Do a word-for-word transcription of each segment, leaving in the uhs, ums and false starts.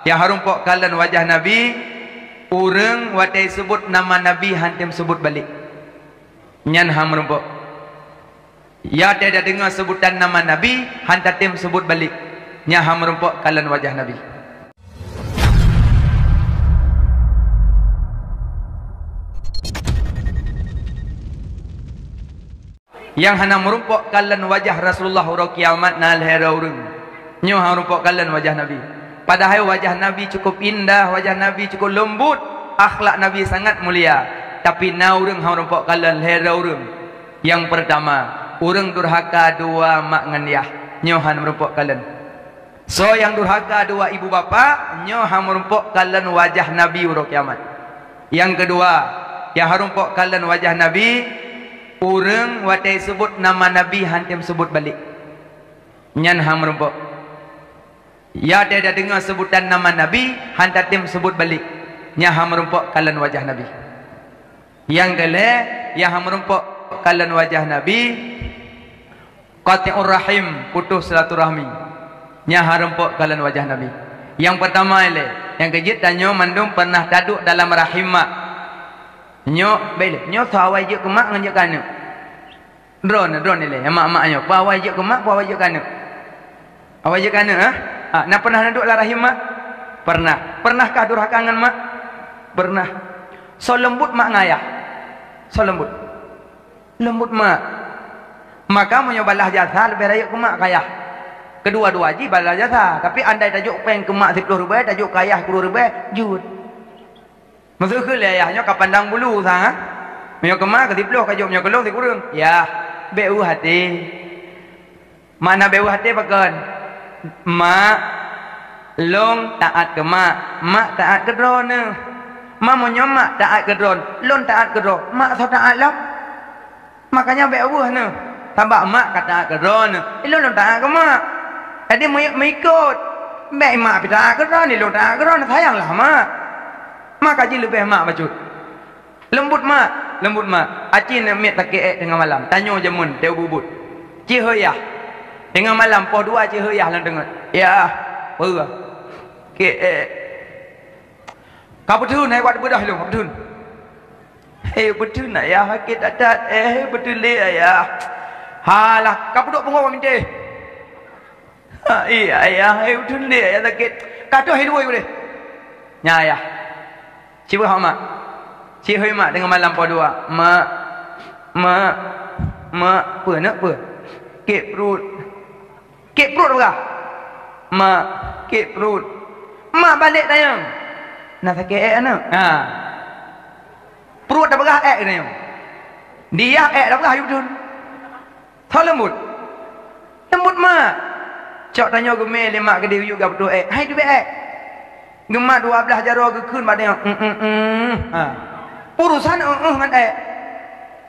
Nyang hareumpok kalon wajah Nabi, ureuëng watée seubut nama Nabi han tem seubut balek. Nyan han meurumpok. Watée tadeungoe seubutan nama Nabi, han tatem seubut balek. Nyan han meurumpok kalon wajah Nabi. Nyang hana meurumpok kalon wajah Rasulullah uroe kiamat na lhée droe ureuëng. Nyoe han meurumpok kalon wajah Nabi. Padahai wajah Nabi cukup indah, wajah Nabi cukup leumbut, akhlak Nabi sangat mulia. Tapi na ureuëng han meurumpok kalon lhée droe ureuëng. Nyang peurtama, ureuëng durhaka dua mak ngon yah. Nyoe han meurumpok kalon. Soe nyang durhaka dua ibu bapak, nyoe han meurumpok kalon wajah Nabi uroe kiamat. Nyang keudua, nyang hareumpok kalon wajah Nabi, ureuëng watée seubut nama Nabi han tem seubut balek. Nyan han meurumpok. Watée tadeungoe seubutan nama Nabi, han tatem seubut balek. Nyan han meurumpok kalon wajah Nabi. Nyang keulhée, nyang han meurumpok kalon wajah Nabi, qati'ur rahim, putus silaturahmi. Nyan han meurumpok kalon wajah Nabi. Nyang peurtama ilée, nyang keujeuet tanyoe mandum pernah taduek dalam rahim mak. Nyoe, bék lé, nyoe soe awai jeuet keu mak ngon jeuet keu aneuëk. Droeneuh, droeneuh ilée, mak-mak nyoe, peue awai jeuet keu mak, peue awai jeuet keu aneuëk. Awai jeuet keu aneuëk, ha? Ha, na pernah neuduek lam rahim mak? Pernah. Pernahkah durhaka ngon mak? Pernah. Soe leumbut mak ngon ayah? Soe leumbut? Leumbut mak. Maka meunyoe balah jasa leubeh rayeuk keu mak keu ayah. Keudua-dua jih balah jasa, tapi andai tajok péng keu mak siplôh ribée, tajok keu ayah sikureueng ribée, jeuet. Meuseukeue lé ayah nyoe ka pandang bulu sa, ha? Meunyoe keu mak keu siplôh ka jok, meunyoe keu lôn sikureueng. Yah, bék ueh até. Makna bék ueh até pakon? Mak, lôn taát keu mak, mak taát keu droeneuh. Ma meunyoe mak taát keu droeneuh, lôn taát keu droe, mak soe taát lom? Makanya bék ueh neuh, sabab mak ka taát keu droeneuh, ilôn lôn taát keu mak. Jadi meu-, meuikot, bék mak pih taát keu droeneuh, ilôn taát keu droeneuh, sayanglah mak. Maka jileubeh mak bacut. Leumbut mak, leumbut mak. Aci neuk miet sakét ék teungoh malam, tanyoe jameun teuh ubit-ubit. Cit hôi yah. Teungoh malam poh dua cit hôi yah lam teungeut. Yah, peue? Sakét ék. Ka peutheun hai wat beudôh lôn, ka peutheun. Hei, peutheun ayah, sakét that-that, eh, peutheun lé ayah. Halah, ka peuduek pungo bak minteh. Ha, iya ayah, hei, peutheun lé ayah sakét. Ka toh hai luwoi uleh. Nya ayah. Cit beuh mak. Cit hôi mak teungoh malam poh dua. Mak, mak, mak, peue neuk peue? Sakét pruet. Sakét pruet peugah. Mak, sakét pruet. Mak balek tanyong. Na sakét ék aneuk? Ha. Pruet tapeugah ék tanyong. Di yah ék tapeugah, yu beutôi. Soe leumbut? Leumbut mak. Cok tanyoe geumé lé mak keudéh, yu geupeutôh ék. Hai teubiet ék. Geumat dua blaih jaroe geukheun bak tanyong. Mm, mm, mm. Ha. Urosan ék, ék ngon ék.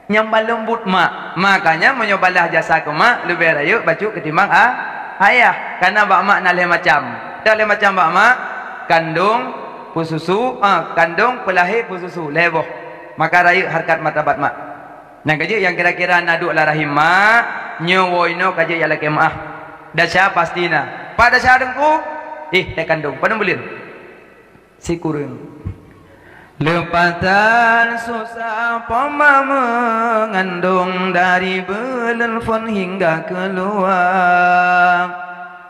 Nyang ban leumbut mak. Makanya meunyoe balah jasa keu mak, leubeh rayeuk bacut keutimbang a-, ayah. Karena bak mak na lhée macam. Toh lhée macam bak mak, kandong, peususu, ah, kandong, peulahé, peususu, lhée boh. Maka rayeuk hareukat martabat mak. Nyang ka jeuet nyang kira-kira na duek lam rahim mak, nyoe woe inoe ka jeuet jak lakée meuáh. Desya pasti na. Pat desya teungku? Ih, teuh kandong. Padum buleuen? Sikureueng. Leupatan susah poma meungandong dari buleuen phon hingga keuluwa.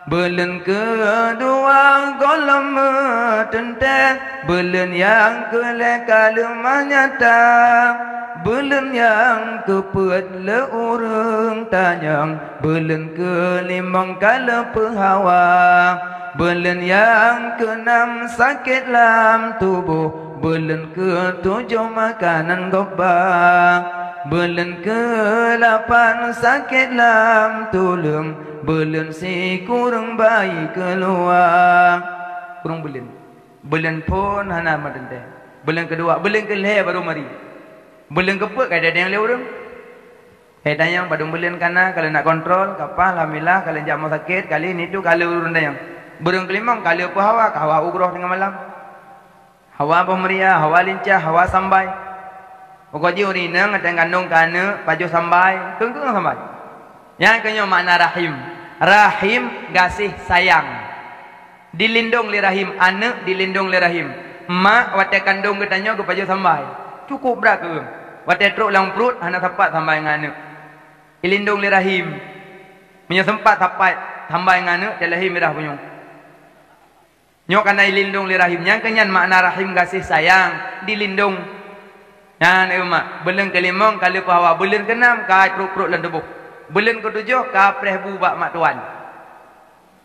Buleuen keudua gohlom meuteuntée, buleuen nyang keulhée ka leumah nyata, buleuen nyang keupeuet lé ureuëng tanyong, buleuen keulimong ka leupeuhawa, buleuen nyang keunam sakét lam tuboh, buleuen keutujoh makanan gob ba, buleuen keulapan sakét lam tuleueng, buleuen sikureueng bayi keuluwa. Kureueng buleuen. Buleuen phon hana meuteuntée. Buleuen keudua, buleuen keulhée barô marit. Buleuen keupeuet ka jidadeng lé ureuëng. Eh, tanyong padum buleuen ka na, ka lheueh na kontrol, ka paih, alhamdulillah, ka lheueh jak rumoh sakét, ka lheueh nitu, ka lheueh ureuëng tanyong. Buleuen keulimong ka lheueh peuhawa, ka hawa ugroh teungoh malam. Hawa boh meuria, hawa lincah, hawa sambai. Pokok jih ureuëng inong watée gandong keu aneuëk, pajoh sambai, keueng-keueng sambai. Nyan keuh nyoe makna rahim. Rahim gaséh sayang. Dilindong lé rahim, aneuk dilindong lé rahim. Mak watée kandong geutanyoe geupajoh sambai. Cukup brat keu ureuëng. Watée trok lam pruet hana sapat sambai ngon aneuk. Ilindong lé rahim. Meunyoe sempat sapat sambai ngon aneuk, teuh lahé mirah punyueng. Nyoe kana ilindong lé rahim. Nyang keu nyan makna rahim gaséh sayang, dilindong. Nyan eu mak, buleuen keulimong ka leupah hawa, buleuen keunam ka prok-prok lam tuboh. Buleuen keutujoh ka preh bu bak mak tuan.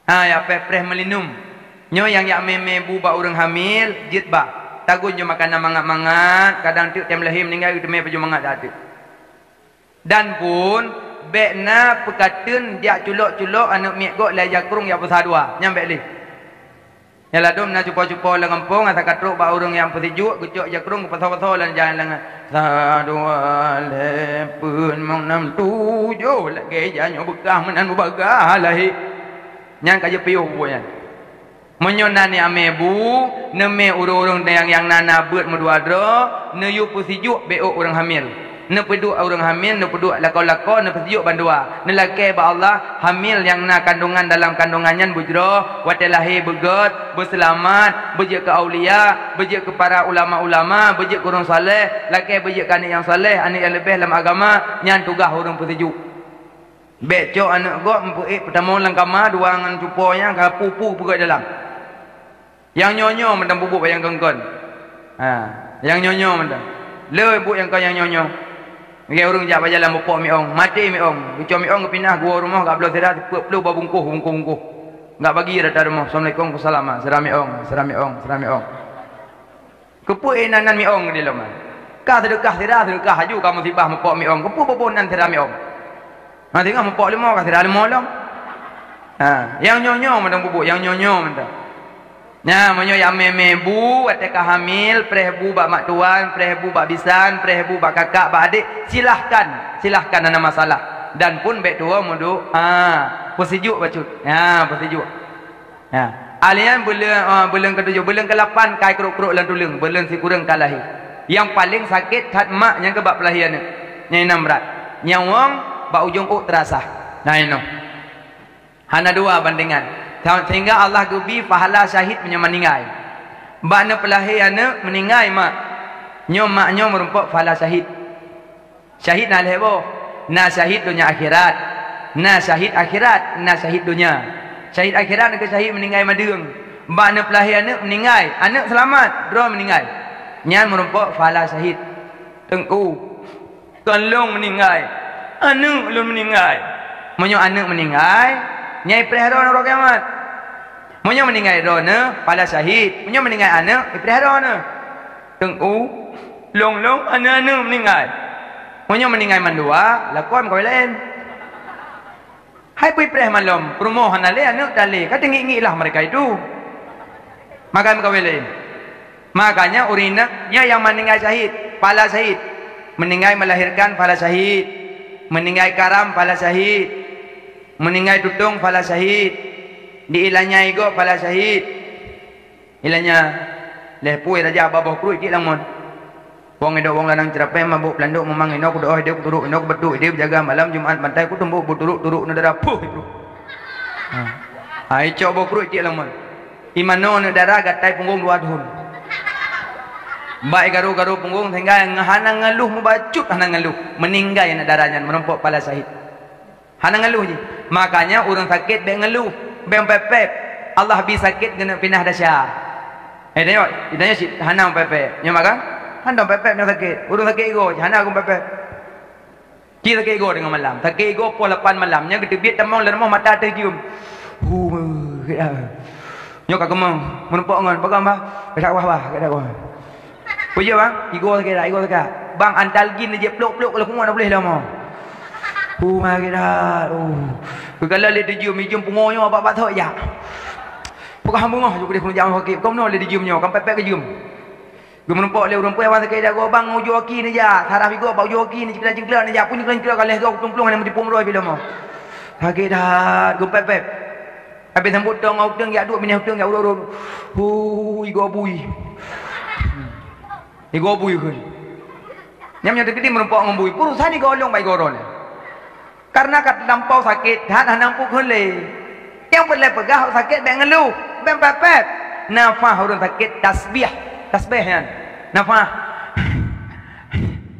Ha, ya preh-preh meulinum. Nyoe nyang yak mé-mé bu bak ureuëng hamil, jeuet bah. Tagun jeuet makanan mangat-mangat, kadang teuk tem lahé meuninggai geuteumé pajoh mangat dak teuk. Dan pun, bék na peukateun jak culok-culok aneuk miet gob lé jakrong jak peusadua. Nyan bék lé. Nyan ladom na cupo-cupo lam gampông, asa ka trok bak ureuëng nyang peusijuek, geucok jakrong geupasoe-pasoe lam jalan. Sadua lhée peuet mong nam tujoh lagée janyoe beukah meunan mubagah lahé. Nyan ka jeuet piôh buet nyan. Meunyoe na neumé bu, neumé ureuëng-ureuëng nyang, nyang na, na beuet meudua droe, neuyue peusijuek bék ôk ureuëng hamil. Neupeuduek ureuëng hamil, neupeuduek lakoe-lakoe, neupeusijuek bandua. Neulakée bak Allah, hamil nyang na kandongan dalam kandongan nyan beujroh, watée lahé beugét, beuseulamat, beujeuet keu aulia, beujeuet keu para ulama-ulama, beujeuet keu ureuëng saleh, lakée beujeuet keu aneuk nyang saleh, aneuk nyang leubeh lam agama, nyan tugaih ureuëng peusijuek. Bék cok aneuk gob meupeuék peutamong lam kama dua ngon cupo nyang ka pu-pu peugét dalam. Nyang nyoe-nyoe mantong peubuet bak nyang kon-kon. Ha, nyang nyoe-nyoe mantong. Le buet nyang kon nyang nyoe-nyoe. Lagée ureuëng jak bak jalan meupok miong, maté miong. Geucok miong geupinah geuwoe rumoh gak bloe sira sipeuet ploh boh bungkôh, bungkôh-bungkôh. Gak bagi rata rumoh, "Assalamualaikum, waalaikumsalam." Sira miong, sira miong, sira miong. Keupeue inan-inan miong di lom? Ka seudeukah sira, seudeukah laju, ka musibah meupok miong. Keupeue boh-boh nan sira miong? Ha, singoh meupok leumo, ka sira leumo lom. Ha, nyang nyoe-nyoe mantong peubuet, nyang nyoe-nyoe mantong. Nah, meunyoe nyang mé-mé bu, watée ka hamil, preh bu bak mak tuan, preh bu bak bisan, preh bu bak kakak, bak adék, silahkan. Silahkan, hana masalah. Dan pun bék tuwoe meuduek, ha, peusijuek bacut. Ha, peusijuek. Ha. Alian buleuen, ah, buleuen ketujoh, buleuen kelapan kai krok-krok lam tuleueng, buleuen sikureueng ka lahé. Nyang paleng sakét that mak nyang keu bak peulahé aneuk. Nyang inong brat. Nyang wong bak ujong ôk teurasa. Nah, inoe. Hana dua bandengan. Sa-, sehingga Allah geubi pahala syahid meunyoe meuninggai. Bak neupeulahé aneuk meuninggai mak. Nyoe mak nyoe meurumpok pahala syahid. Syahid na lhée boh. Na syahid donya akhirat. Na syahid akhirat, na syahid donya. Syahid akhirat na kheueh syahid meuninggai madeueng. Bak neupeulahé aneuk meuninggai, aneuk seulamat, droe meuninggai. Nyan meurumpok pahala syahid. Teungku, kon lôn meuninggai, aneuk lôn meuninggai. Meunyoe aneuk meuninggai, nyan ipreh droe nibak kiamat. Meunyoe meuninggai droeneuh, pahala syahid. Meunyoe meuninggai aneuk, ipreh droeneuh. Teungku, lôn-lôn aneuk-aneuk meuninggai. Meunyoe meuninggai mandua, lakoe meukawen laén. Hai peuipreh malom, peurumoh hana lé, aneuk talé, ka teungiek-ngiek lah mereka itu. Maka meukawen laén. Makanya ureuëng inong nyoe nyang meuninggai syahid, pahala syahid. Meuninggai melahirkan, pahala syahid. Meuninggai karam, pahala syahid. Meuninggai tutong, pahala syahid. Di ilanya igoe, pahala syahid. Ilanya lhée pui raja baboh kruet cit lam mon. Wong idok wong lanang ceurapée mabôk peulandok meumang inoe kudoh idéh kuturok inoe kubeutôk idéh beujaga malam Jumat bantai kutumbok beuturok-turok neu dara puih itu. Ha. Hai cok boh kruet cit lam mon. Imanoe neu dara gatai punggong dua thon. Bak igaru-garu punggong sehingga hana ngeuluh mubacut hana ngeuluh. Meuninggai aneuk dara nyan meurumpok pahala syahid. Hana ngeuluh jih. Makanya ureuëng sakét bék ngeuluh, bék pép-pép. Allah bi sakét geuneuk pinah desya. Eh, tanyoe, tanyoe cit hana pép-pép. Nyoe maka hana pép-pép nyang sakét. Ureuëng sakét igoe hana geuh pép-pép. Ci sakét igoe teungoh malam. Sakét igoe poh lapan malam. Nyan geuteubiet tamong lam rumoh mata teuh jeuem. Hu, ya. Nyoe ka keumong, meurumpok ngon, "Peugah, bah, keudak wah, bah, keudak wah." "Peue jeuet, bang?" "Igoe sakét dak, igoe sakét." "Bang, antalgin jeuet plok-plok kalau pungo na boleh lama." "Peue ma sakét dak, oh." Keukalon lé teuh jeuem, jeuem pungo nyoe bak bathok jak. "Peugah beungoh ju keudeh keuneuk jak sakét, kon nyoe lé teuh jeuem nyoe, kan pépét keu jeuem." Geumeurumpok lé ureuëng peue, "Bang, sakét dak goe, bang, ujoe aki neujak, saraf igoe bak ujoe aki neujak, cengklang-cengklang neujak, pun cengklang-cengklang ka lhée goe, kutumplong hana meuteupue meuroi pih lama." Sakét that, geupép-pép. Habéh sambot tong ngon uteueng jak duek, binéh uteueng jak urot-urot. Hu, igoe bui. Igoe bui kheun. Nyam nyoe teukeudi meurumpok ngon bui. Peurusan igoe lôn bak igoe droe. Karena ka teudampau sakét, that hana muphom kheun lé. Nyang peureulée peugah sakét bék ngeuluh. Pep, pep, pep. Nafah ureuëng sakét tasbih. Tasbih nyan. Nafah.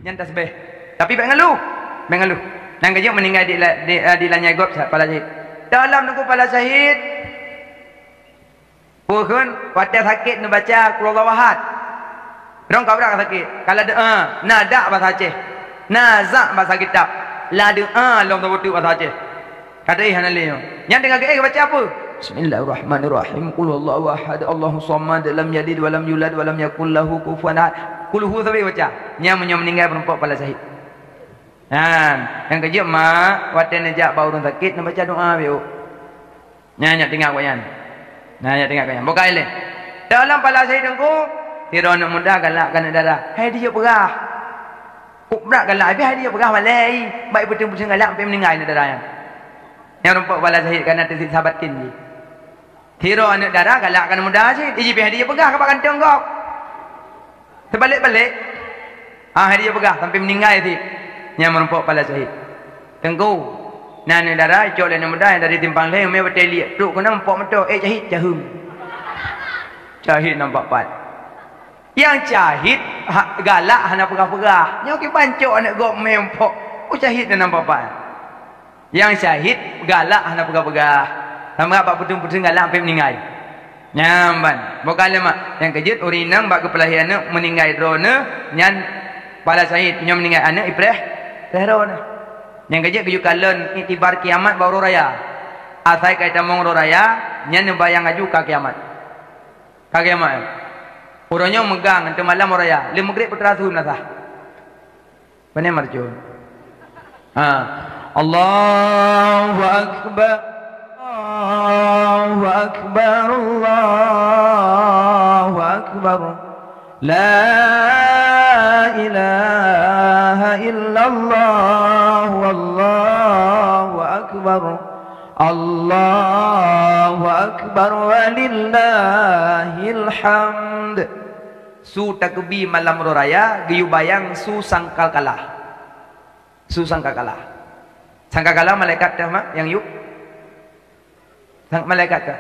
Nyan tasbih. Tapi bék ngeluh. Bék ngeluh. Nyang keujeuet meuninggai di, di, di lanyai gob pala syahid. Dalam teungku pala syahid. Peue kheun watée sakét neubaca Qul Huwallahu Ahad. Rong ka brat sakét. Ka la doa, na dak bahasa Aceh. Na zak bahasa kitab. La doa lom saboh teuk bahasa Aceh. Ka deuh hana lé nyoe. Nyan teungoh geuéh baca apa? Bismillahirrahmanirrahim. Qul huwallahu ahad, Allahus samad, lam yalid walam yulad walam yakul lahu kufuwan ahad. Qul hu sabe baca. Nyan meunyoe meuninggai meurumpok pala syahid. Nyan, nyang keujeuet mak, watée neujak bak ureuëng sakét neubaca doa biôh. Nyan, nyak tinggai awaknyan. Nyan, nyak tinggai awaknyan. Bukai lé. Dalam pala syahid teungku, sidroe aneuk muda galak keu aneuk dara. Hai dijak peugah. Kok brat galak, habéh hai dijak peugah malée. Baik peuteung-peuteung galak sampai meuninggai aneuk dara nyan. Nyang rumpok pala syahid kana teusiksa batin jih. Sidroe aneuk dara galak keu aneuk muda syahid. Iji pih hai dijak peugah keu bak kantong gob. Teubalek-balek. Ah, hai dijak peugah sampai meuninggai cit. Nyang meurumpok pala syahid. Teungku, na aneuk dara icok lé aneuk muda nyang dari timpang lhée, umé batée liek, trok keunan meumpok meuto, eh, syahid, caheueng. Syahid nampak pat. Nyang syahid ha, galak hana peugah-peugah. Nyoe kiban cok aneuk gob meumpok. Oh, syahid na nampak pat. Nyang syahid galak hana peugah-peugah. Sama bak peuteung-peuteung galak sampai meuninggai. Nyan ban. Bukan leumah. Nyang keujeuet ureuëng inong bak geupeulahé aneuk meuninggai droeneuh nyan pala syahid. Nyoe meuninggai aneuk ipreh, ipreh droeneuh. Nyang keujeuet geuyue kalon iktibar kiamat bak uroe raya. Asai ka itamong uroe raya, nyan neubayang aju ka kiamat. Ka kiamat. Uroe nyoe meugang, teuma lam uroe raya. Lheueh meugreb peuteulah su meunasah. Pane marjun. Ha. Allahu Akbar. Allahu Akbar. Allahu Akbar. La ilaha illallah. Wallahu Akbar. Allahu Akbar. Walillahil hamd. Su takeubi malam uroe raya geuyue bayang su sangkakala. Su sangkakala. Sangkakala malaikat teuh mak nyang yub? Sang malaikat teuh?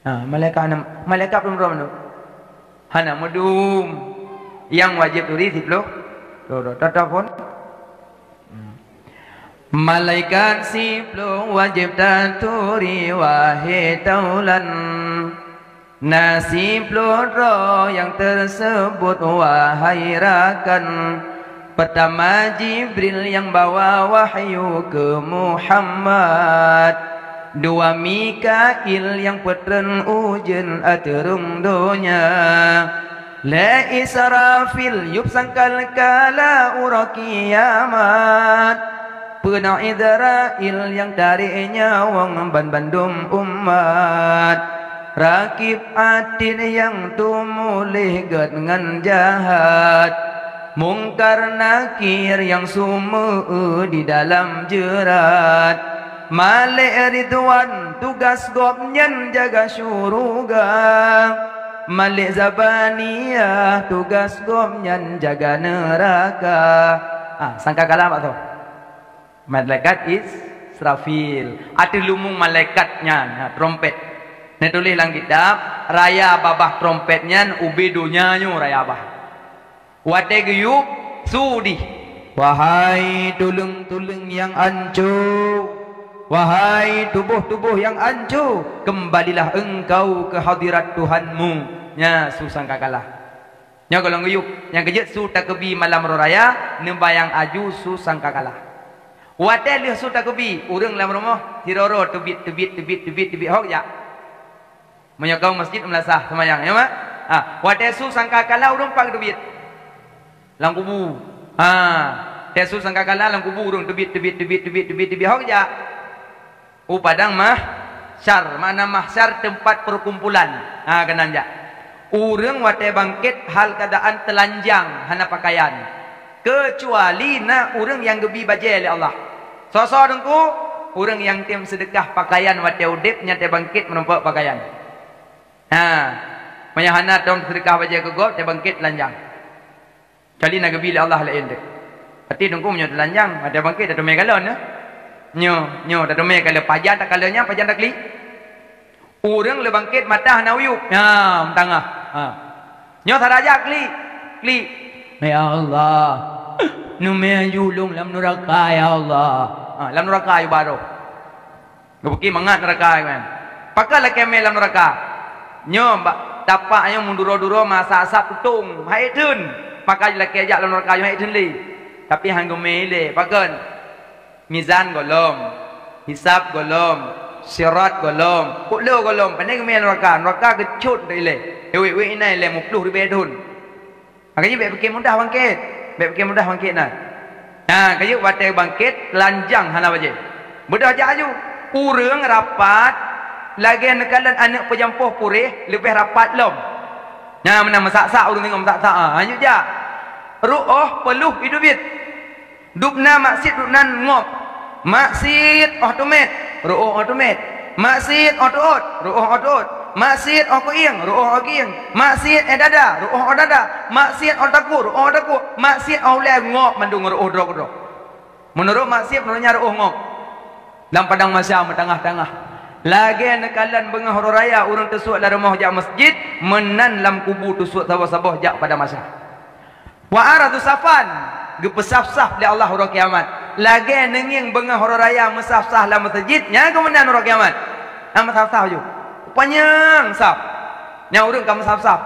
Ha, malaikat hana, malaikat pun droe mandum. Hana meudum. Nyang wajéb turi siplôh. Droe-droe. Tata phon. Malaikat siplôh wajéb taturi wahé taulan. Na siplôh droe nyang teuseubot wahai rakan. Peutama Jibril nyang bawa wahyu keu Muhammad. Dua Mikail nyang peutreun ujeuen ateueh rhueng donya. Lé Israfil yub sangkakala uroe kiamat. Peuna Izrail nyang tarek nyawöng banbandum umat. Rakib Atid nyang tumuléh gét ngon jahat. Mungkar Nakir nyang sumeu di dalam jeurat. Malek Ridwan tugas gobnyan jaga syuruga. Malek Zabaniah tugas gobnyan jaga neuraka. Ah, sangkakala bak soe? Malaikat Israfil. Ateueh lumbông malaikat nyan, ha, trompet. Neutuléh lam kitab, raya babah trompet nyan ubé donya nyoe raya babah. Watée geuyub, su dih. Wahai tuleueng-tuleueng nyang anco, wahai tuboh-tuboh nyang anco, keumbalilah engkau keu hadirat Tuhanmu. Nya su sangkakala. Nyoe gohlom geuyub, nyang keujeuet su takeubi malam uroe raya, neubayang aju su sangkakala. Watée lheueh su takeubi, ureuëng lam rumoh sidroe-droe teubiet, teubiet, teubiet, teubiet, teubiet hok jak. Meunyoe kamoe masjid meulasah seumayang, ya mak? Ha, watée su sangkakala ureuëng pat teubiet. Lam kubu. Ha, watée su sangkakala lam kubu ureuëng teubiet, teubiet, teubiet, teubiet, teubiet, teubiet hok jak. U padang mahsyar, makna mahsyar teumpat peukumpulan. Ha, keunan jak. Ureuëng watée bangkét hal keuadaan teulanjang hana pakaian. Keucuali na ureuëng nyang geubi bajée lé Allah. Soe-soe teungku? Ureuëng nyang tem seudeukah pakaian watée udeb nyan watée bangkét meurumpok pakaian. Ha. Meunyoe hana tom seudeukah bajée keu gob, watée bangkét teulanjang. Kali na geubi lé Allah laén teuk. Até teungku meunyoe teulanjang, watée bangkét tateumé kalon, ya. Nyoe, nyoe tateumé kalon, pajan takalon nyan, pajan taklik. Ureuëng le bangkét mata hana uyueb. Ha, meutangah. Ha. Nyoe sara jak klik. Klik. Ya Allah. Neumé aju lôn lam nuraka, ya Allah. Ha, lam nuraka aju baroe. Geupeuki mangat nuraka kan. Pakon lakée mé lam nuraka. Nyoe bak tapak nyoe meuduro-duro masa asab tutong. Hai theun. Maka lakée jak lam nuraka nyoe hai theun lé. Tapi han geumé ilée. Pakon? Mizan gohlom, hisab gohlom, sirat gohlom, puklo gohlom, pane geumé nuraka, nuraka geuchot deh ilée. Wék-wék inan ilée muploh ribée thon. Makajih bék pike mudah bangkét, bék pike mudah bangkét nan. Nah, kajih watée bangkét, telanjang hana bajée. Beudôh jak aju. Ureuëng rapat lagée neukalon aneuëk peujampoh puréh leubeh rapat lom. Nah, meunan meusak-sak ureuëng tengok meusak-sak. Ha, lanjut jak. Ruoh peuluh idubit. Dubna maksiet dubna ngop. Maksiet óh teumét, ruoh óh teumét. Maksiet óh teuôt, ruoh óh teuôt. Maksiet óh keuieng, ruoh óh keuieng. Maksiet éh dada, ruoh óh dada. Maksiet óh takue, ruoh óh takue. Maksiet óh ulée ngop mandum ruoh droe keudroe. Meunurot maksiet meunurot nyan ruoh ngop. Lam padang mahsyar meutangah-tangah. Lagée neukalon beungoh uroe raya ureuëng teusuek lam rumoh jak masjid, meunan lam kubu teusuek saboh-saboh jak padang mahsyar. Wa aradu safan, geupeusaf-saf lé Allah uroe kiamat. Lagée neungieng beungoh uroe raya meusaf-saf lam meuseujid, nyan keuh meunan uroe kiamat. Lam meusaf-saf ju. Panyang saf. Nyang ureuëng ka meusaf-saf.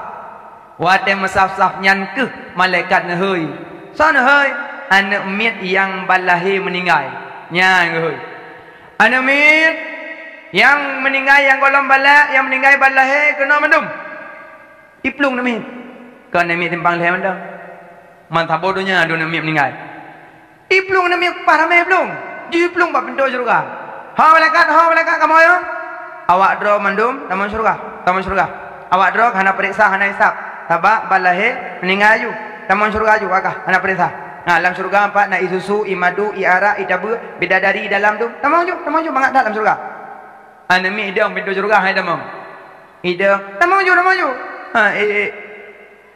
Watée meusaf-saf nyan keuh malaikat neuhôi. Soe neuhôi? Aneuëk miet nyang ban lahé meuninggai. Nyan geuhôi. Aneuëk miet nyang meuninggai nyang gohlom balek, nyang meuninggai ban lahé keunoe mandum. Iplueng aneuëk miet. Kon aneuëk miet simpang lhée mantong. Man saboh donya dua aneuëk miet meuninggai. Iplueng aneuëk miet paih ramé iplueng. Jiplueng bak pintoe syeuruga. "Ho malaikat, ho malaikat kamoe nyoe. Awak droe mandum tamong syeuruga, tamong syeuruga. Awak droe hana peuriksa, hana hisab. Sabab ban lahé meuninggai aju. Tamong syeuruga aju, awak kah hana peuriksa. Nah, lam syeuruga pat na ie susu, ie madu, ie arak, ie tabeue, bidadari dalam tu. Tamong aju, tamong aju, mangat that lam syeuruga." Aneuëk miet idong pintoe syeuruga hai tamong. Idong, "Tamong ju, tamong ju." Ha, eh, eh.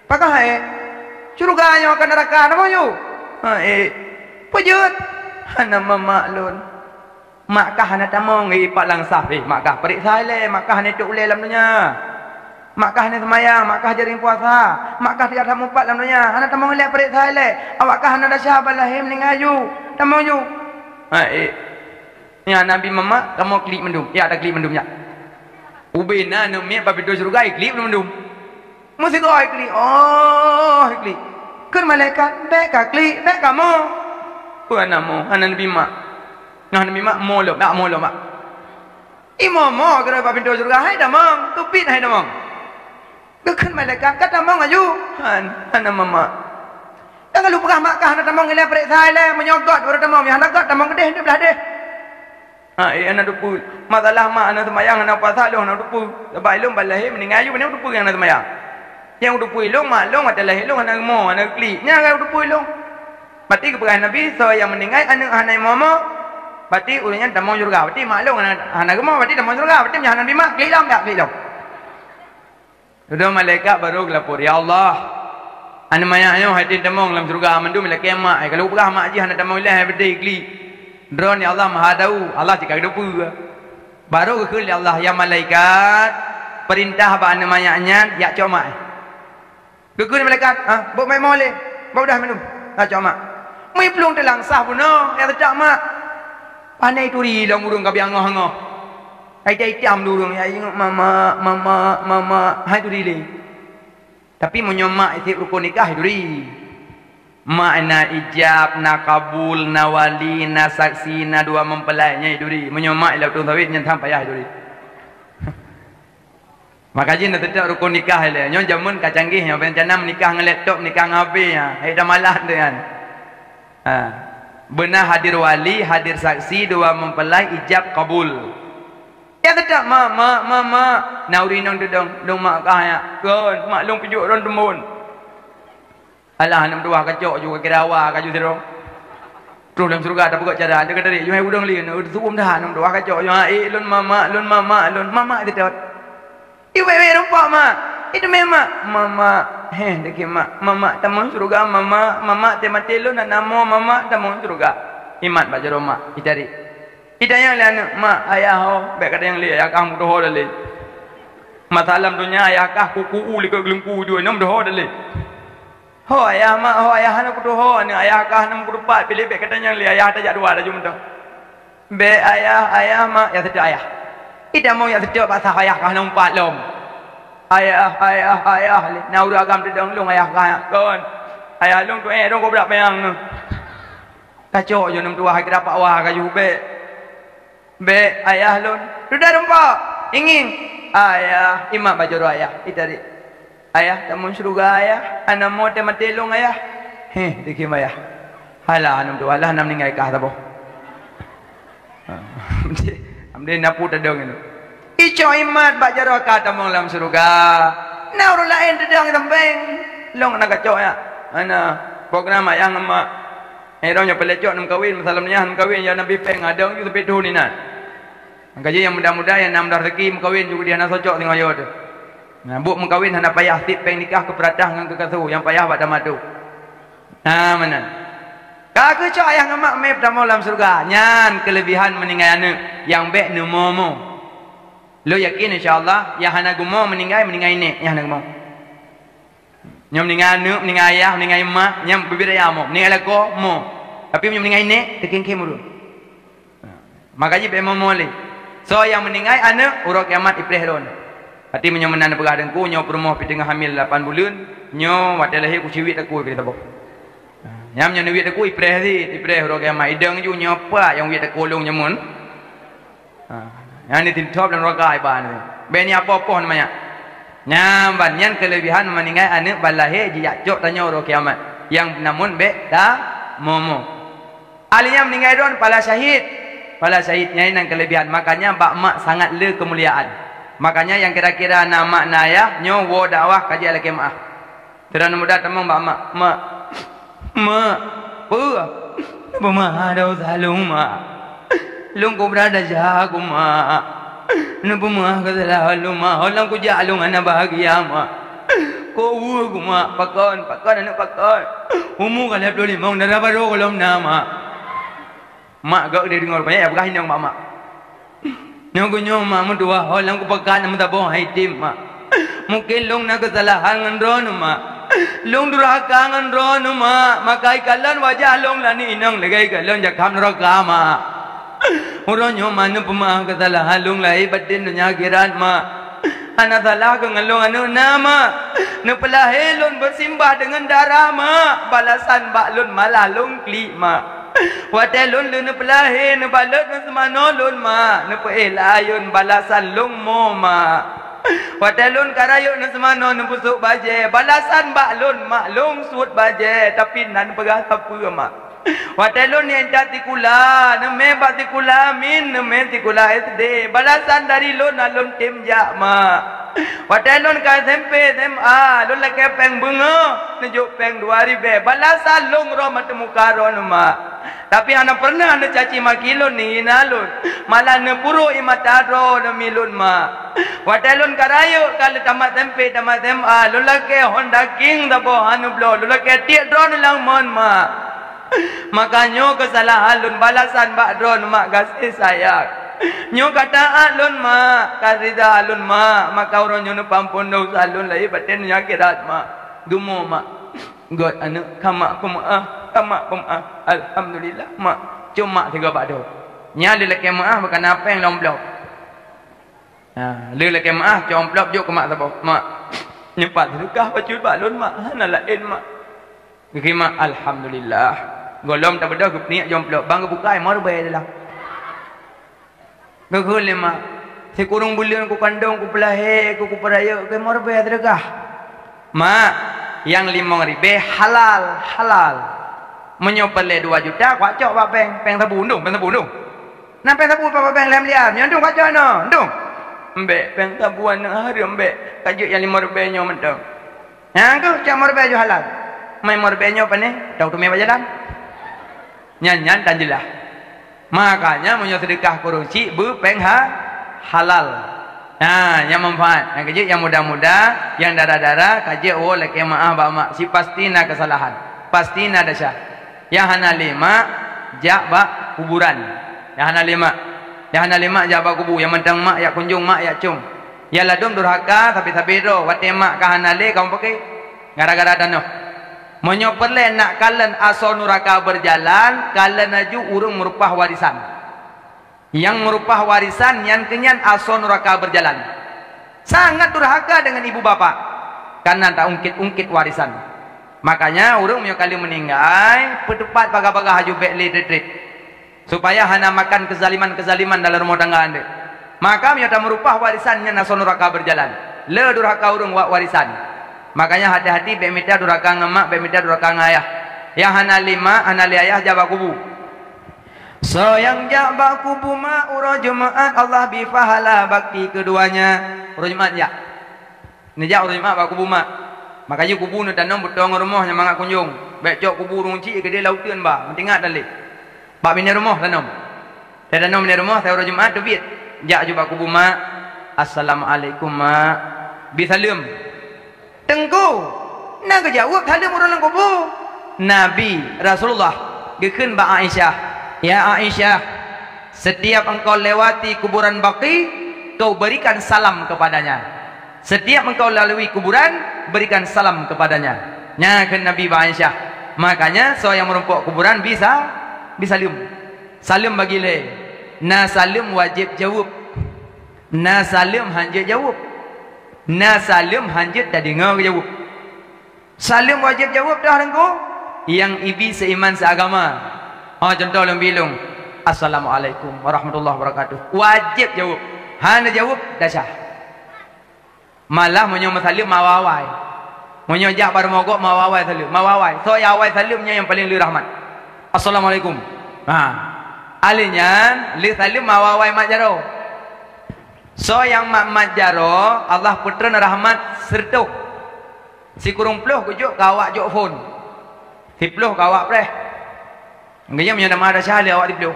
Pakon hai, eh? Syeuruga nyoe ka neuraka, tamong ju. Ha, eh. Peujeuet. Hana mamak lôn. Mak kah hana tamong, eh, pat lam saf, eh, mak kah peuriksa ilée, mak kah hana tok ulée lam donya. Mak kah hana seumayang, mak kah jaring puasa, mak kah tiga tamu pat lam donya, hana tamong ilée peuriksa ilée. Awak kah hana desya ban lahé meuninggai ju. Tamong ju. Ha, eh. Nyan Nabi mamak, kamoe klik mandum. Ya, taklik mandum nyan. Ubena aneuëk miet bak pintoe syeuruga, iklik mandum. Meusigoe iklik, oh, iklik. Kheun malaikat, "Bék kaklik, bék kamoe." Peue hana mo, hana neubi mak. Nah, neubi mak, mo lom, dak mo lom, mak. Imo mo keudroe bak pintoe syeuruga, hai tamong, teubiet hai tamong. Geukheun malaikat, "Ka tamong aju?" "Han, hana mamak." "Ka lôn peugah mak kah hana tamong ilée, peuriksa ilée, meunyoe göt baru tamong, meunyoe hana göt tamong keudeh, deuh blah deh." Ha, eh, hana teupeue. Masalah mak hana seumayang, hana puasa, lôn hana teupeue. Sabab ilôn ban lahé meuninggai aju, hana teupeue nyang hana seumayang. Nyang teupeue ilôn, mak lôn watée lahé lôn hana mo, hana klik. Nyan ka teupeue ilôn. Berarti geupeugah Nabi, soe nyang meuninggai aneuëk hana mo-mo, berarti ureuëng nyan tamong syeuruga. Berarti mak lôn hana, hana mo, berarti tamong syeuruga. Berarti meunyoe hana neubi mak, klik lom, dak klik lom. Dudoe malaikat barô geulapor, "Ya Allah, aneuëk manyak nyoe hai tem tamong lam syeuruga mandum ilakée mak, eh, ka lôn peugah mak jih hana tamong ilée hai beudé klik. Droeneuh ya Allah Maha Tahu, Allah cit ka geuteupeue." Barô geukheun lé Allah, "Ya malaikat, peurintah bak aneuëk manyak nyan jak cok mak." Geukheun malaikat, "Ha, bôk mak mo lé, bôk dah mandum, jak cok mak." Meuplueng teulang sah bunoe, nyang teucok mak. Pane turi lom ureuëng ka biang ngoh-ngoh. Hai itam-itam di ureuëng, ya ingat mama, mama, mama, hai turi lé. Tapi meunyoe mak iseb rukun nikah, hai turi. Mak na ijab, na kabul, na wali, na saksi, na dua mempelai, nyan hai turi. Meunyoe mak ilam tong sawét, nyan tham payah hai turi. Maka jih na teutab rukun nikah ilée. Nyoe jameun ka canggih, nyoe rencana meunikah ngon laptop, nikah ngon H P, ha. Hai tamalah tu kan. Ha. Beuna hadir wali, hadir saksi, dua mempelai, ijab kabul. Ya teutab, "Mak, mak, mak, mak." Na ureuëng inong teudong, "Dong mak kah nyak?" "Kon, mak lôn peujok droen teumbon." Alah, aneuk meutuwah kacok ju, ka kira awa ka ju sidroe. Troh lam syeuruga tapeugah cara, teuka tarék ju hai udong lé, aneuk teusuum dah aneuk meutuwah kacok ju, "Ha, eh, lôn mamak, lôn mamak, lôn mamak," teutot. "Iwék-wék rumpok, mak." "Itu mé, mak." "Mamak." "Heh, deke mak." "Mamak tamong syeuruga, mamak. Mamak teumaté lôn hana mo, mamak tamong syeuruga." Imat bak jaroe mak, itarék. Itanyong lé aneuk, "Mak, ayah ho?" "Bék katanyong lé, ayah kah meutuho lé." Masa lam donya ayah kah kuku u likot geulungku jue, nyoe meudoho dalé. Ho ayah mak, ho ayah hana kutuho, aneuk ayah kah hana meukutupat, piléh bèk katanyong lé ayah tajak dua laju meudoh. Bèk ayah, ayah mak, ya seutôt ayah. Ita mau ya seutôt bak sah ayah kah hana meupat lom. Ayah, ayah, ayah, lé na ureueng agam teudong lôn ayah kah kon. Ayah lôn tu eh dong gobrak payang nyoe. Kacok jeuem tuha kira pak wah kaju bèk. Bèk ayah lôn. Sudah rumpok. Ingin. Ayah, imat bajoro ayah. Itari. Ayah, tamong syeuruga ayah. Hana mo teumaté lôn ayah. Heh, dikim ayah. Halah, aneuk tu, alah, na meuninggai kah saboh. Ha. Amdé napu tadong itu. Icok imat bak jaroe ka tamong lam syeuruga. Na ureueng laén teudong sampéng. Lôn na kacok ya. Ana program ayah ngon mak. Eh, dong nyoe peulecok neumeukawen, masa lom nyan neumeukawen, ya Nabi péng adong ju sampai thon inan. Maka jih nyang muda-muda nyang na muda rezeki meukawen ju di hana socok singoh yo teuh. Nah, buet meukawen hana payah, sip péng nikah keu peuratah ngon keu kaso, nyang payah bak tamatu. Nah, meunan. Ka keucok ayah ngon mak mé peutamong lam syeuruga, nyan keuleubihan meuninggai aneuk nyang bèk neumo-mo. Lôn yakin insya Allah nyang hana geumo meuninggai, meuninggai nèk nyang hana geumo. Nyoe meuninggai aneuk, meuninggai ayah, meuninggai mak, nyang bubé raya mo, meuninggai lakoe mo. Tapi meunyoe meuninggai nèk, teukhém-khém ureueng. Maka jih bèk mo-mo lé. Soe nyang meuninggai aneuk, uroe kiamat ipreh droe. Tapi meunyoe meunan peugah teungku, nyoe peurumoh pih teungoh hamil lapan buleuen, nyoe watèe lahé kuciwit takue keu saboh. Nyang meunyoe neuwiet takue ipreh cit, ipreh uroe kiamat. Idong ju nyoe pat nyang wiet takue lôn nyoe mun. Ha, nyan ni tintop lam neraka iban. Bèk ni apoh-apoh namanya. Nyan ban nyan keuleubihan meuninggai aneuk ban lahé jijak cok tanyoe uroe kiamat. Nyang namun bèk ta momo. Ahli nyan meuninggai droen pala syahid. Pala syahid nyan nan keuleubihan. Makanya bak mak sangat le keumuliaan. Makanya nyang kira-kira na mak na ayah nyoe woe dakwah ka jeuet lakèe meu'ah. Sidroe aneuk muda tamong bak mak, "Mak, mak, peue? Neupeumaha desya lôn, mak. Lôn kubra desya ku, mak. Neupeumaha keusalahan lôn, mak. Ho lôn kujak lôn hana bahagia, mak. Kok ueh ku, mak. Pakon, pakon aneuk pakon. Umu ka lhèe ploh limong, dara barô gohlom na, mak." Mak gok dideungoe, banyak ya peugah inong mak-mak. Nyoe gunyoe mak meutuwah, ho lam kupakat na meusaboh hai tem, mak. Mungken lôn na keusalahan ngon droeneuh, mak. Lôn durhaka ngon droeneuh, mak. Maka ikalon wajah lôn lagèe inong lagèe ikalon jakam neuraka, mak. Uroe nyoe mak neupeumaha keusalahan lôn lahé batén donya akhirat, mak. Hana salah keu ngon lôn aneuk na, mak. Neupeulahé lôn beusimbah deungon darah, mak. Balasan bak lôn malah lôn klik, mak. Watèe lôn lheueh neupeulahé, neubalot neuseumanoe lôn, mak. Neupeuéh layôn balasan lôn mo, mak. Watèe lôn ka rayeuk neuseumanoe neupeusôk bajèe, balasan bak lôn, mak, lôn suet bajèe, tapi na neupeugah sapeue, mak. Watèe lôn nyang that sikula, neumè bak sikula min, neumè sikula S D, balasan dari lôn na lôn tem jak, mak. Watèe lôn ka S M P, S M A, lôn lakèe pèng beungoh, neujok pèng dua ribèe, balasan lôn rhom ateueh muka droeneuh, mak. Tapi hana peureunah neucaci maki lôn, neuhina lôn, malah neupurôk ie mata droeneuh mi lôn, mak. Watèe lôn ka rayeuk ka lheueh tamat S M P, tamat S M A, lôn lakèe Honda King saboh aneuk bloe, lôn lakèe tiek droeneuh lam mon, mak. Maka nyoe keusalahan lôn balasan bak droeneuh, mak, gaséh sayang. Nyoe ka taat lôn, mak, ka rida lôn, mak. Maka uroe nyoe neupeuampôn desya lôn lahé batén donya akhirat, mak. Geumo, mak. Gèt aneuk, ka mak peumeu'ah, ka mak peumeu'ah. Alhamdulillah, mak. Cok mak sigoe bak droe. Nyan lheueh lakèe meu'ah bak na pèng lom bloe. Ha, lheueh lakèe meu'ah, cok amplop jok keu mak saboh. "Mak, nyoe pat seudeukah bacut bak lôn, mak. Hana laén, mak." Geukheun mak, "Alhamdulillah." Gohlom tabeudôh geupeuniek jok amplop, ban geubuka, imo ribèe dalam. Geukheun lé mak, "Sikureueng buleuen kukandong, kupeulahé, ku-, kupeurayeuk, keu imo ribèe seudeukah." "Mak, nyang limong ribèe halal, halal. Meunyoe peureulèe dua juta, kucok bak pèng, pèng sabu, undong, pèng sabu, undong." "Na pèng sabu bak pèng lhèe miliar, nyoe undong kucok inoe, undong." "Embèk, pèng sabu aneuk hareuem, embèk. Ka jeuet nyang limong ribèe nyoe mantong." "Nyan keuh cok imo ribèe ju halal." "Mak, imo ribèe nyoe pané, tau teumé bak jalan." Nyan, nyan tan jeulaih. Makanya meunyoe seudeukah kureueng cit beupèng ha-, halal. Nah, nyang manfaat. Nyang keujeuet nyang muda-muda, nyang dara-dara, ka jeuet woe lakèe meu'ah bak mak. Sipasti na keusalahan. Pasti na desya. Nyang hana lé mak, jak bak kuburan. Nyang hana lé mak. Nyang hana lé mak, jak bak kubu. Nyang mantong mak, jak kunjong mak, jak com. Ya ladôm durhaka sabe-sabe droe, watée mak ka hana lé kamoe paké gara-gara tanoh. Meunyoe peureulée nak kalon asoe nuraka beujalan, kalon laju ureuëng meureupah warisan. Nyang meureupah warisan nyan keunyan asoe nuraka beujalan. Sangat durhaka deungon ibu bapak, kareuna ta-ungkét-ungkét warisan. Makanya ureuëng meunyoe ka lheueh meuninggai, peuteupat bagah-bagah laju bék lé tret-tret, supaya hana makan keuzaliman-keuzaliman dalam rumoh tangga andeuek. Maka meunyoe tameureupah warisan nyan asoe nuraka beujalan. Le durhaka ureuëng wak warisan. Makanya hati-hati bék mita durhaka ngon mak, bék mita durhaka ngon ayah. Nyang hana lé mak, hana lé ayah, jak bak kubu. Soe nyang jak bak kubu mak uroe Jumaat, Allah bi pahala bakti keuduanya. Uroe Jumaat jak. Neujak uroe Jumaat bak kubu mak. Maka jih kubu neutanom beutôi ngon rumoh nyang mangat kunjong. Bék cok kubu ureuëng chik keudeh lauteuen ba, meutingat dan lé. Bak binéh rumoh tanom. Tatanom binéh rumoh, uroe Jumaat teubiet. Jak ju bak kubu mak, "Assalamualaikum, Mak." Bi saleuem. Teungku, na geujaweueb saleuem ureuëng lam kubu? Nabi, Rasulullah, geukheun bak Aisyah, "Ya Aisyah, setiap engkau lewati kuburan Baqi, kau berikan salam kepadanya. Setiap engkau lalui kuburan, berikan salam kepadanya." Nyan kheun Nabi bak Aisyah. Makanya, soe nyang meurumpok kuburan bisa, bi saleuem. Saleuem bagi lé. Na saleuem wajéb jaweueb. Na saleuem hanjeuet jaweueb. Na saleuem hanjeuet tadeungoe geujaweueb. Saleuem wajéb jaweueb dah, Teungku. Nyang ibi seuiman seuagama. Ha, cuntoh lôn bilong, "Assalamualaikum warahmatullahi wabarakatuh." Wajéb jaweueb. Hana jaweueb, desya. Malah meunyoe meusaleuem mawawai. Meunyoe jak bak rumoh gob mawawai saleuem, mawawai. Soe nyang awai saleuem nyan nyang paleng le rahmat. "Assalamualaikum." Ha. Alèh nyan le saleuem mawawai mat jaroe. Soe nyang mat-mat jaroe, Allah peutreun rahmat sireutôh. Sikureueng ploh geujok keu awak jok phon. Siploh keu awak preh. Geuyue meunyoe na madrasah le awak siploh.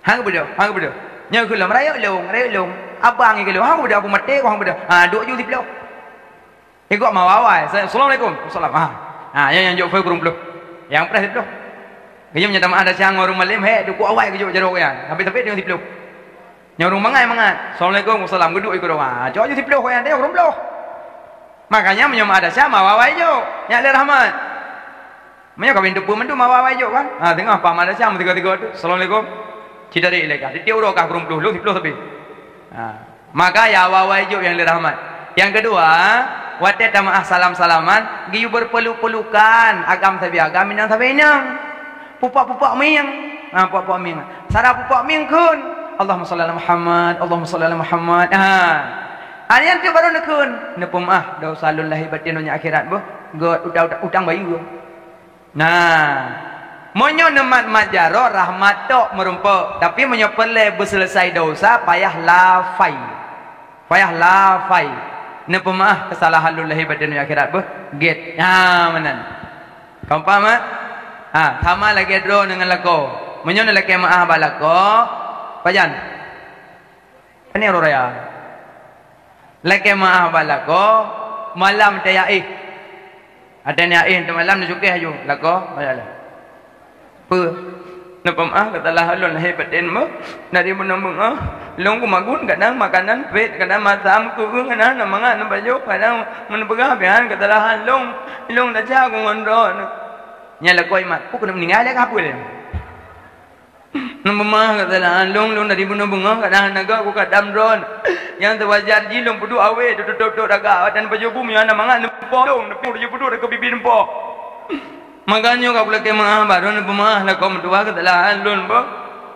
Han geubeudôh, han geubeudôh. Nyoe keu lom, rayeuk lôn, rayeuk lôn. Abang nyoe keu lôn, han geubeudôh, aku maté, han geubeudôh. Ha, duek ju siploh. Ikok mawawai. Assalamualaikum. Salam. Ha. Ha, nyang, nyang jok phon kureueng ploh. Nyang preh siploh. Geuyue meunyoe na madrasah ngon ureuëng malém, he, duek awai geujok jaroe nyan. Tapi-tapi deungon siploh. Nyang ureuëng mangat, mangat. Assalamualaikum, salam. Geuduek ikot doa. Ha, cok ju siploh nyan, teuh kureueng ploh. Makanya meunyoe madrasah mawawai jok. Nyan le rahmat. Meunyoe ka bin teupeu mandum awai-awai jok kan? Ha, teungoh pah madrasah meusigoe-sigoe tu. Assalamualaikum. Ci tarék ilée kah. Tiep uroe kah kureueng ploh, lôn siploh sabe. Ha. Maka ya awai-awai jok nyang le rahmat. Nyang keudua, watée tameu'ah salam-salaman, geuyue beupeluk-pelukan, agam sabe agam, inong sabe inong. Pupak-pupak mieng. Ha, pupak-pupak mieng. Sara pupak mieng kheun, "Allahumma shalli ala Muhammad, Allahumma shalli ala Muhammad." Ha. Ha, nyan teuk barô neukheun, "Neupeumeu'ah desya lôn lahé batén donya akhirat beuh. Göt utang, utang, utang bayeue." Nah, meunyoe neumat-mat jaroe, rahmat tok meurumpok. Tapi meunyoe peureulée beuseuleusai desya, payah lafai. Payah lafai. Neupeumeu'ah keusalahan lôn lahé batén donya akhirat beuh. Gét. Nah, meunan. Ka paham, eh? Ha, sama lagée droe ngon lakoe. Meunyoe neulakée meu'ah bak lakoe, pajan? Pane uroe raya. Lakée meu'ah bak lakoe, malam teuyaéh. Watée neuyaéh teumalam neucukéh aju lakoe, bayalah. Peue? Neupeumaáh keusalahan lôn lahé batén beuh, dari bunoe beungoh. Lôn kumagun kadang makanan pét, kadang masam keueueng, kadang na mangat neupajoh, kadang meuneupeugaih pian keusalahan lôn. Lôn taca ku ngon droe. Nyan lakoe mat, peue keuneuk meuninggai lé ka peue lé? Neupeumaáh keusalahan lôn, lôn dari bunoe beungoh kadang hana göt ku kadam droe. Nyang teuwajar jih lôn peuduek awé, teututob-tob daga, watée neupajoh bu meunyoe hana mangat neupoh lôn, neupoh, neupeuduek dakeue bibi neupoh. Maka nyoe ka kulakée meu'ah, barô neupeumaáh lakoe meutuwah keusalahan lôn beuh.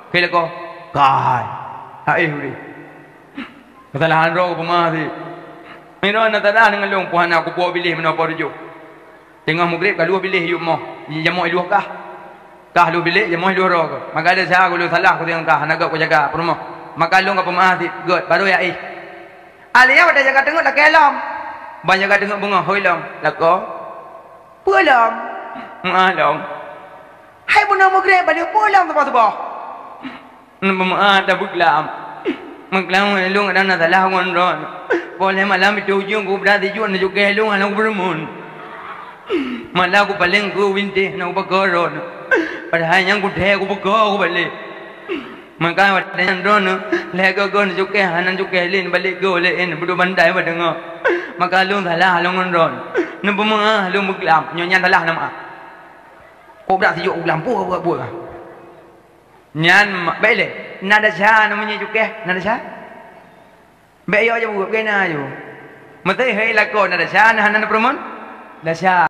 Keu lakoe, kai, hai udeh. Keusalahan droe kupeumaáh cit. Meunyoe na salah deungon lôn, peue hana kupuwoe biléh meunoe poh tujoh. Teungoh meugreb ka lheueh biléh yue moh, jamoe lheueh kah. Kah lheueh biléh, jamoe lheueh droe keuh. Maka desya ku lheueh salah ku deungon kah, hana göt kujaga peurumoh. Maka lôn ka peumaáh cit, göt, barô yaéh. Alèh nyan watée jaga teungeut lakée lom. Ban jaga teungeut beungoh, hôi lom, lakoe. Peue lom? Meu'ah lom. Hai bunoe meugreb, ban lheueh peue lom teupah-teupah? Neupeumaáh tabeuet glam. Meukeulawan lôn kadang na salah ngon droe. Poh lhée malam itu ujong ku brat sijuek neucukéh lôn hana kupeureumeun. Malah kupaleng keu bintéh hana kupakoe droe. Padahai nyang kuthée kupakoe kubalek. Maka watée nyan droeneuh lhée goe-goe neucukéh, hana neucukéh lé, neubalék goe lé, neubeudôh bantai bak teungoh. Maka lôn salah lôn ngon droeneuh. Neupeumeu'ah lôn beuglam, nyoe nyan salah na meu'ah. Kobra siyok u glam, puh buet-buet. Nyan ma-, bék lé. Na desya na meunyoe cukéh, na desya. Bék yo jaweueb, kena yo. Meusé hei lakoe na desya, na hana neupeureumeun? Desya.